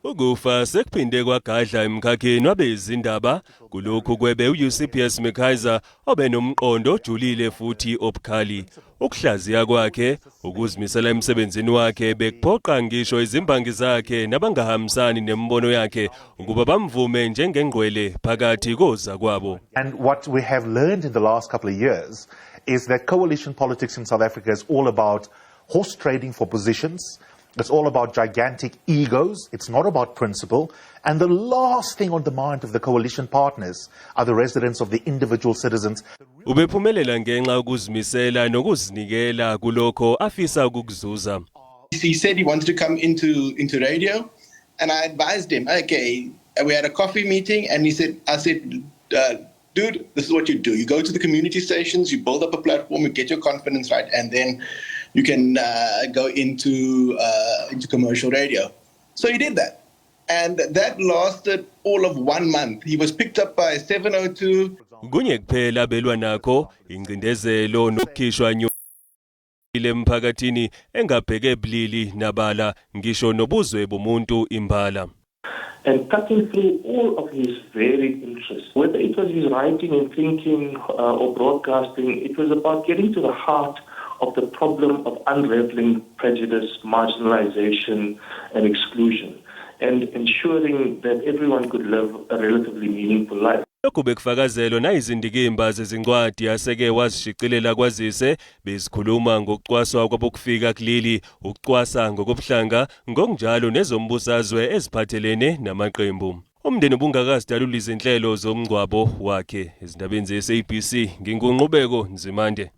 Ukufa sekuphinde kwagadla emkhakheni wabezindaba kulokhu kwebe u-Eusebius McKaiser obenomqondo ojulile futhi obukhali. Ukuhlaziya kwakhe, ukuzimisela emsebenzini wakhe bekuphoqa ngisho izimbangi zakhe nabangahambisani nemibono yakhe ukuba bamvume njengengqwele phakathi kozakwabo. And what we have learned in the last couple of years is that coalition politics in South Africa is all about horse trading for positions. It's all about gigantic egos. It's not about principle. And the last thing on the mind of the coalition partners are the residents of the individual citizens. Ubephumelela ngenxa yokuzimisela nokuzinikela kulokho afisa ukukuzuza. He said he wanted to come into radio, and I advised him. Okay, we had a coffee meeting, and he said, I said, "Dude, this is what you do. You go to the community stations, you build up a platform, you get your confidence right, and then you can go into commercial radio." So he did that. And that lasted all of one month. He was picked up by 702. Kunye kuphela belwa nakho ingcindezelo nokukhishwa nyumbane emphakathini engabheke bulili nabala ngisho nobuzwe bomuntu imbala. And cutting through all of his varied interests, whether it was his writing and thinking or broadcasting, it was about getting to the heart of the problem of unraveling prejudice, marginalization, and exclusion, and ensuring that everyone could live a relatively meaningful life. Lokhu bekufakazelwa nayizindikimba zezincwadi aseke wazishicilela kwazise bezikhuluma ngokucwaswa kwabokufika kuleli, ukucwasa ngokobuhlanga ngokunjalo nezombusazwe eziphathelene namaqembu. Umndeni ubungakazidaluli izinhlelo zomngcwabo wakhe. Ezindabeni ze-SABC nginguNqubeko Nzimande.